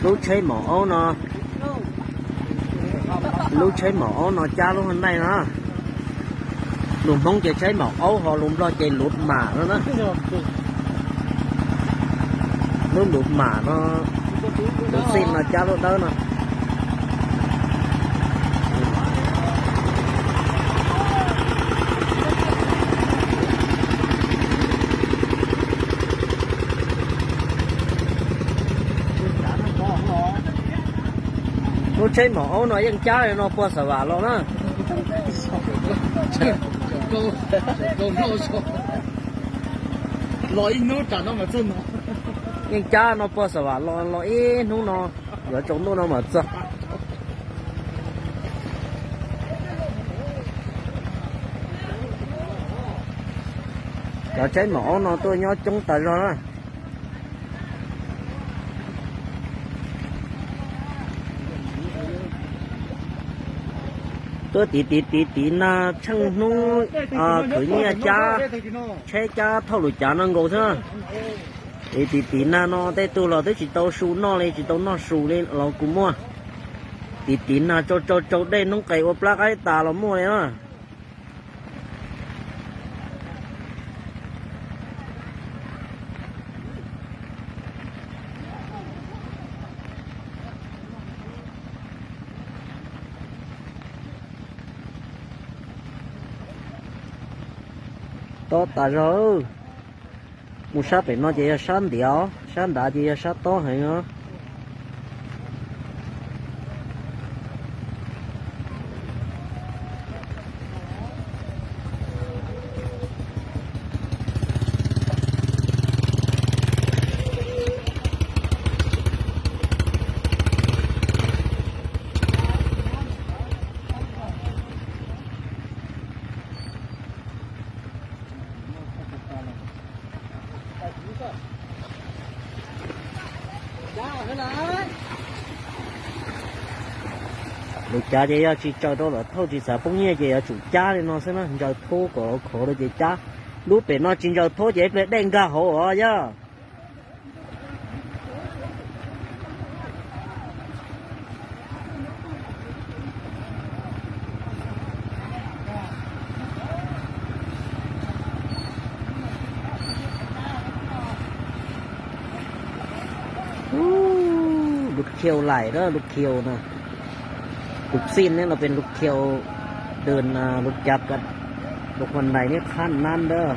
Lub tsheb maum aub no, lub tsheb maum aub no cab lub hab ntaij no. Lus Hmoob ces tsheb maum aub, ho lus Nplog ces luv mam no na. Lub luv mam no, lub xij no cab lub dawb no. Lub tsheb maum aub no yeej cab no puag Xav Vam los na. Yeej cab no puag Xav Vam los, los ib hnub no, yuav tsaus ntuj no mam txog. Cov tsheb maum aub no tuaj nyob coob tas zog na. Tuaj tiv tiv tiv tiv nag tsheej hnub khwv nyiaj cab tsheb cab thauj lus cav no nkaus xwb. Tiv tiv tiv nag no tej tug los twb tsis tau su noj li, tsis tau noj su li los kuj muaj. Tiv tiv nag tsau tsau tsau dej noob qes ua plab qaib tas los muaj li na. Tob tas zog. Mus sab pem no ces yog sab ntiav, sab nrad ces yog sab tob heev os. Lub cav ces yog tsis tsaws rau lawm thauj tsis xav poob nyiaj ces yuav tsum cab li no xwb na, ntsaws thub kom khov rau ces cab. Lub pem no tsis ntsaws thub ces ib pliag dej nkag hauv os yog. Lub khiu laim na, lub khiu na. Tus txij ne los pes lub khiu, dws lub cav, lub khuam ntais niab qhab nab ntawd.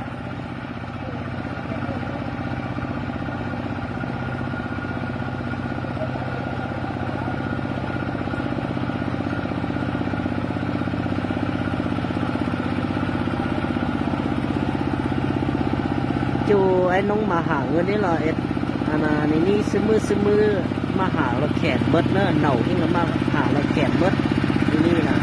Cuj aib noob mas ham ua neb los, neb xwb mwb xwb mwb maj ham los khem npawb na, naum yeej los maj ham los khem npawb li na.